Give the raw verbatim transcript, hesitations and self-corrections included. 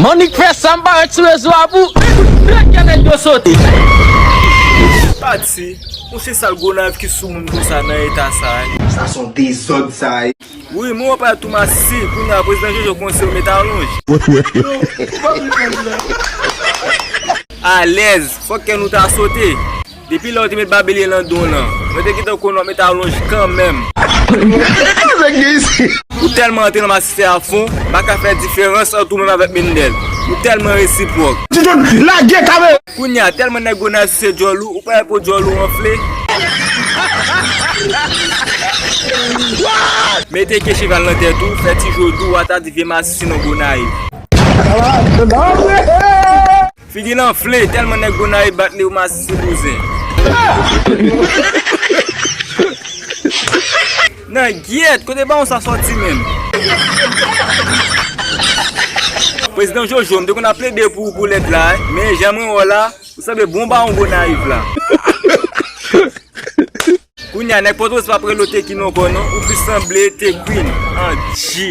Monik fè sa m parèt sou rezo a pou. Tèt gen nèg yo sote. Pati, ou se sal Gonayiv ki sou moun konsa nan eta sa a. Sa se yon dezòd sa a. Wi, mwen wè pa tou masisi, kounye a prezidan Jojo konseye w met alonj. Alèz, fòk kè nou ta sote. Depi lè w te met babelye nan do w lan, mwen te gentan konnen w ap met alonj kanmenm. Ou tèlman antre nan masisi a fon, m pa ka fè diferans ant ou menm avèk Mendel. Nou tèlman resipwòk. Ti John, lage kamera! Kounye a, tèlman nèg Gonayiv sise djòl ou, ou pa wè po djòl ou anfle? Mete ke cheval nan tèt ou, fè ti jodi w a ta di vye masisi nan Gonayiv. Figi l anfle, tèlman nèg Gonayiv bat li ou masisi bouzen. Nan gyèt, kote bawon sa sòti menm? Prezidan Jojo, m te konn ap plede pou ou pou lèt la, men jan mwen wè w la, ou sanble bon bawon Gonayiv la. Kounye a, nèg Pòtoprens p ap rele w Tekin ankò non, ou plis sanble Tekwin, an G.